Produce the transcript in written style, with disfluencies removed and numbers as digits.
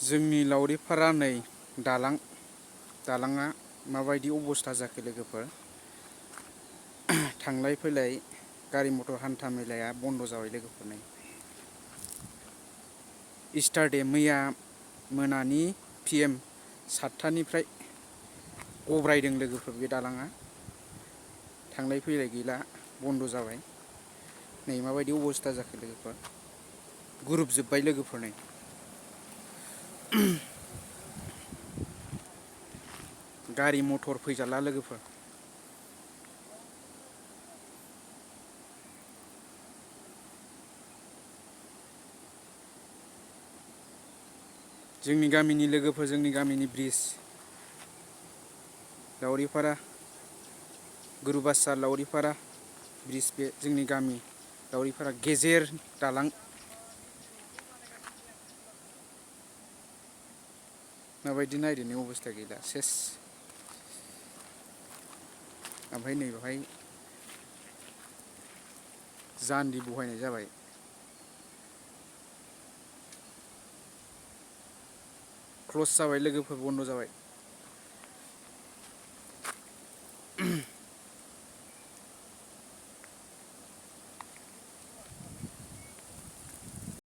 जोंनि लावरिपारा नै दालाङा माबायदि अबस्था जाखो लोगोफोर। थांलाय फैलाय गारि मटर हान्था मेलाया बन्द जाबाय लोगोफोर। नै इस्टारडे मैया मोनानि PM 7टानिफ्राय गब्रायदों लोगोफोर बे दालाङा। थांलाय फैलाय गैला, बन्द जाबाय। नै माबायदि अबस्था जाखो लोगोफोर, गुरुबजोब्बाय लोगोफोर। नै गारि मटर फैजाला लोगोफोर। जोंनि गामिनि लोगोफोर, जोंनि गामिनि ब्रिज लावरिपारा गुरुभाषा लावरिपारा ब्रिज, बे जोंनि गामि लावरिपारा गेजेर दालां। माबायदि नायदो नै अबस्था गैला, सेस। ओमफ्राय नै बेवहाय जान्डि बहायनाय जाबाय। क्लस जाबाय लोगोफोर, बन्द जाबाय।